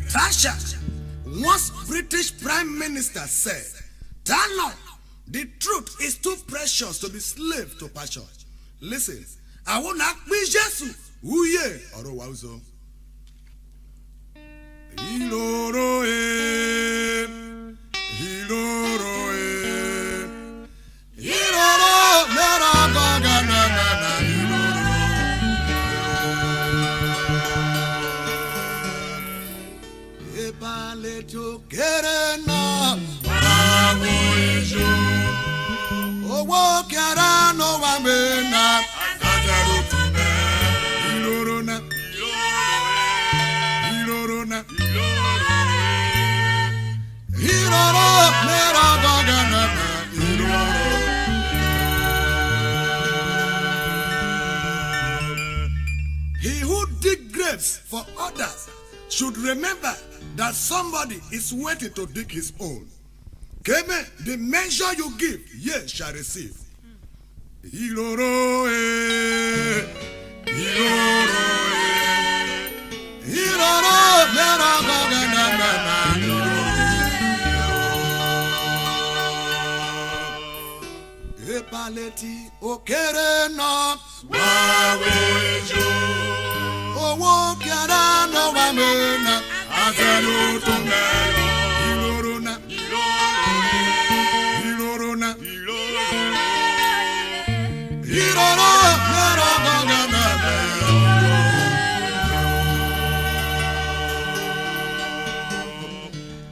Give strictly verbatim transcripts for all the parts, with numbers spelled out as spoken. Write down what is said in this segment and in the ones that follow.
Thatcher, once British Prime Minister, said, "Talon, the truth is too precious to be slave to passion." Listen, I want to be Jesus. Uye, oro wa uzo. Iroro e, iroro e, iroro, mera gaga na na na, iroro. Epale to kere na, awo ijo. Owo kere no wa me na, azaro tu me, iroro na. Iroro na. Iroro, mera gaga na na, iroro. He who dig graves for others should remember that somebody is waiting to dig his own. Keme, the measure you give, ye shall receive. Iroro e, iroro e, iroro, mera gaga na na na, iroro. Epaleti okere no, wa wo ijo. Owo kere no wa me na, azaro tu me, iroro na. Iroro na. Iroro, mera gaga na.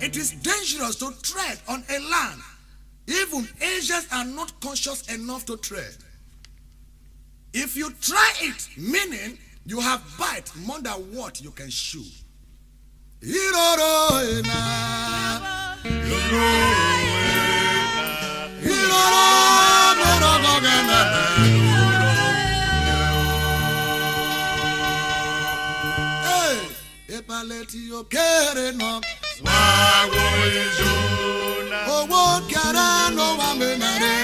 It is dangerous to tread on a land even angels are not conscious enough to tread. If you try it, meaning you have bite more than what you can chew. Iroro ena. Iroro ena. Iroro mera gaga na. Hey, epaleti okere no. Wa wo ijo. Owo kere no wa me na re.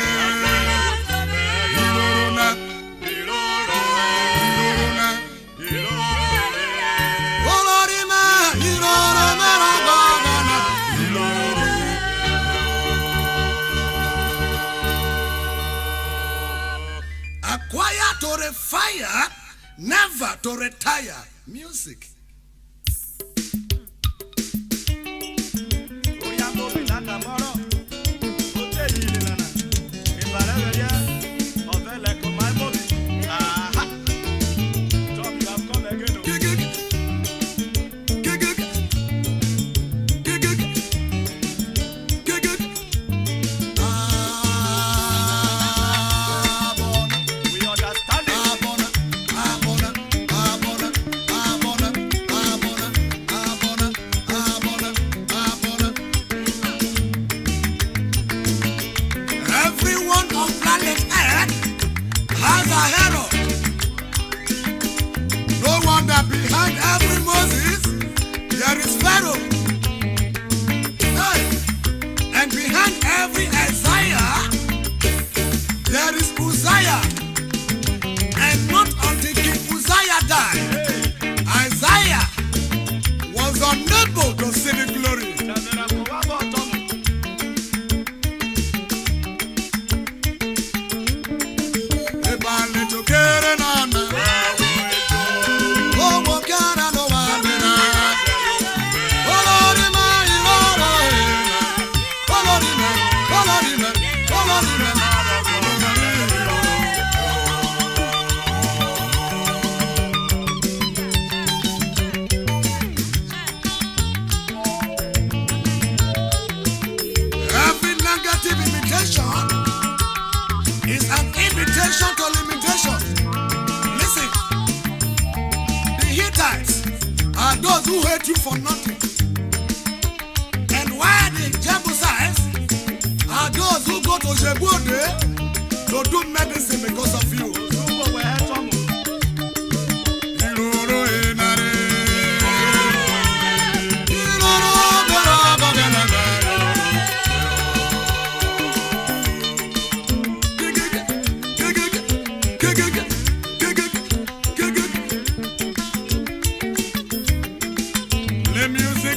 Iroro na. Iroro na. Olori me, iroro mera gaga na, iroro. A choir to refire, never to retire. Music. Everyone on planet Earth has a Herod. No wonder behind every Moses, there is Pharaoh. Hey! And behind every Isaiah, there is Uzziah. And not until King Uzziah died, Isaiah was unable to see the glory. Ebale to kere na na. Owo kere no wa me na. Olori ma iroro e na. Olori ma, olori ma, olori ma. Every negative imitation is an invitation to limitation. Listen, the Hittites are those who hate you for nothing. And why the Jebusites are those who go to Jebu Ode to do medicine because of you. Play music.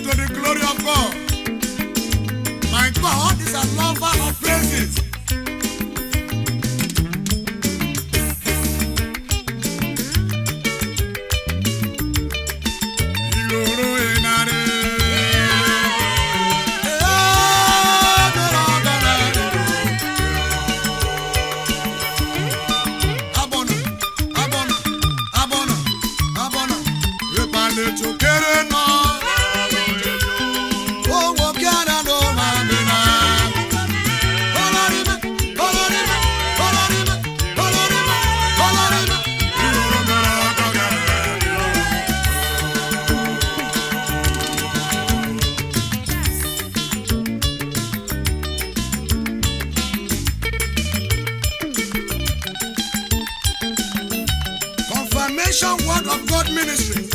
Word of God Ministries,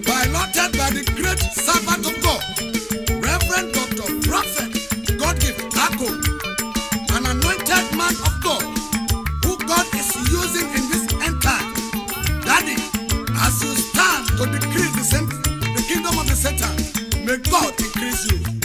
piloted by the great servant of God, Reverend Doctor Prophet Godgift Ako, an anointed man of God who God is using in this end time. Daddy, as you stand to decrease the, sen- the kingdom of the Satan, may God increase you.